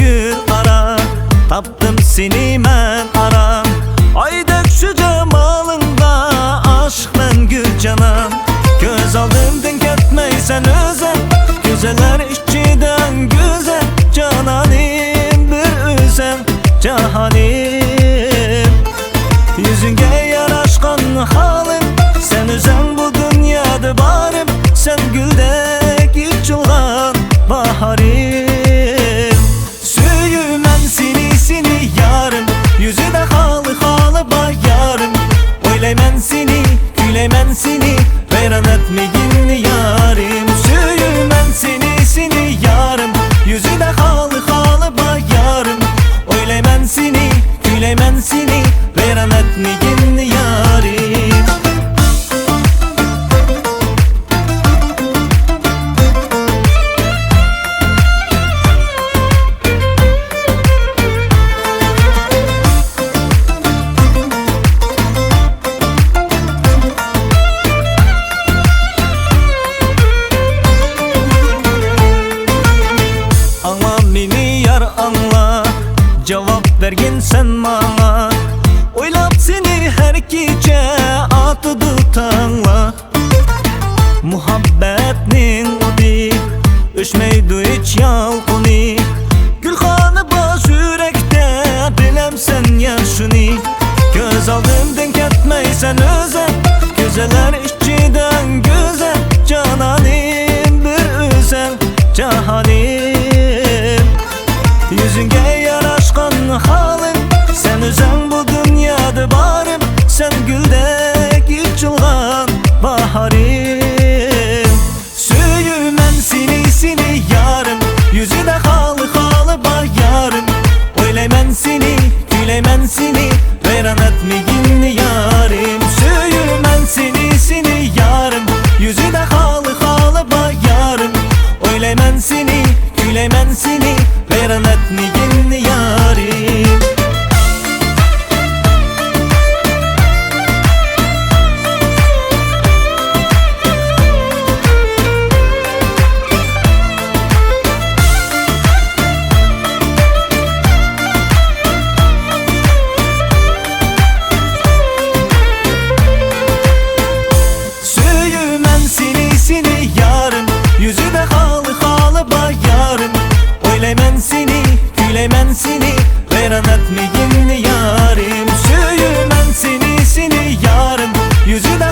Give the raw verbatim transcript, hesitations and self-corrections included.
گۈل ئارا، تاپتىم سېنى مەن ئارام. ئايدەك شۇ جامالىڭغا ئاشىقمەن گۈل جانان. كۆز ئالدىمدىن كەتمەيسەن ئۆزۈڭ، گۈزەللەر ئىچىدە گۈزەل جانانىم، بىر ئۆزۈڭ جاھانىم. يۈزۈڭگە ياراشقان ھالىم، سەن ئۆزۈڭ بۇ دۇنيادا بارىم، سەن گۈلدەك ئېچىلغان باھارىم. سۆيىمەن سېنى، سېنى يارىم، يۈزىدە خالى، خالى بار يارىم. ئويلايمەن سېنى، كۈيلەيمەن سېنى، ۋەيران ئەتمىگىن يارىم. سۆيىمەن سېنى، سېنى يارىم، يۈزىدە خالى، خالى بار يارىم. ئويلايمەن سېنى، كۈيلەيمەن سېنى، ۋەيران ئەتمىگىن يارىم. ئاڭلا مېنى يار، ئاڭلا، جاۋاب بەرگىن سەن ماڭا. ئويلاپ سېنى ھەر كېچە ئاتىدۇ تاڭلار. مۇھەببەتنىڭ ئوتى ئۆچمەيدۇ ھېچ يالقۇنى. گۈلخانا بار يۈرەكتە، بىلەمسەن يا شۇنى؟ كۆز ئالدىمدىن كەتمەيسەن ئۆزۈڭ، گۈزەللەر ئىچىدە گۈزەل جانانىم، بىر ئۆزۈڭ جاھانىم. يۈزۈڭگە ياراشقان ھالىم، سەن ئۆزۈڭ بۇ دۇنيادا بارىم، سەن گۈلدەك ئېچىلغان باھارىم. سۆيىمەن سېنى، سېنى يارىم، يۈزىدە خالى، خالى بار يارىم. ئويلايمەن سېنى، كۈيلەيمەن سېنى، ۋەيران ئەتمىگىن يارىم. سۆيىمەن سېنى، سېنى يارىم، يۈزىدە خالى، خالى بار يارىم. ئويلايمەن سېنى، كۈيلەيمەن سېنى، ۋەيران ئەتمىگىن يارىم. سۆيىمەن سېنى، سېنى يارىم، يۈزىدە خالى، خالى بار يارىم. ئويلايمەن سېنى، كۈيلەيمەن سېنى، ۋەيران ئەتمىگىن يارىم. سۆيىمەن سېنى، سېنى يارىم، يۈزىدە